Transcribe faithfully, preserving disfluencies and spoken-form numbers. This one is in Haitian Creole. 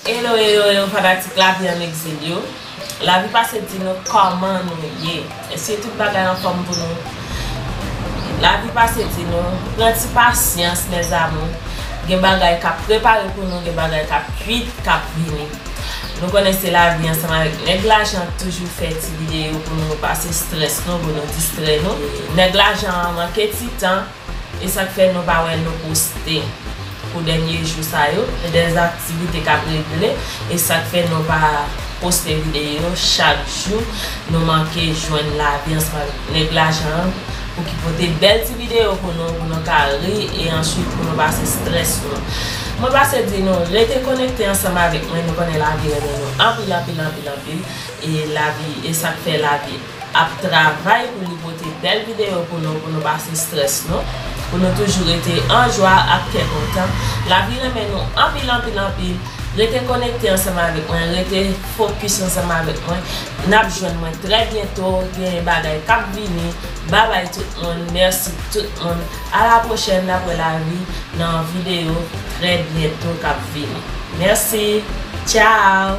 Hello, hello, hello, fanatik Lavi an Egzil yo. Lavi pase di nou kòman nou ye. Èske tout bagay anfòm pou nou? Lavi pase di nou, pran ti pasyans, mes amours. Gen bagay k ap prepare pou nou, gen bagay k ap kwit, k ap vini. Nou konnen se lavi ansanm avèk nèg lajan toujou fè ti videyo pou nou pase strès nou, pou nou distrè nou. Nèg lajan an manke ti tan, e sa k fè nou pa wè nou poste pou dènye jou sa yo. Gen dè aktivite k ap regle, e sa k fè nou pa poste videyo chak jou. Nou manke jwenn lavi ansanm avèk nèg lajan an pou ki pote bèl ti videyo pou nou, pou nou ka ri e answit pou nou pase strès nou. Mwen pase di nou, rete konekte ansanm avèk mwen, nou konnen lavi renmen nou anpil, anpil, anpil, anpil. E lavi, e sa k fè lavi ap travay pou li pote bèl videyo pou nou, pou nou pase strès nou, pou nou toujou rete an jwa ak kè kontan. Lavi renmen nou anpil, anpil, anpil. Rete konekte ansanm avèk mwen, rete fokis ansanm avèk mwen. N ap jwenn mwen trè byento, gen bagay k ap vini. Babay tout moun, mèsi tout moun. A la pwochèn, n ap wè lavi nan videyo trè byento k ap vini. Mèsi, tchao!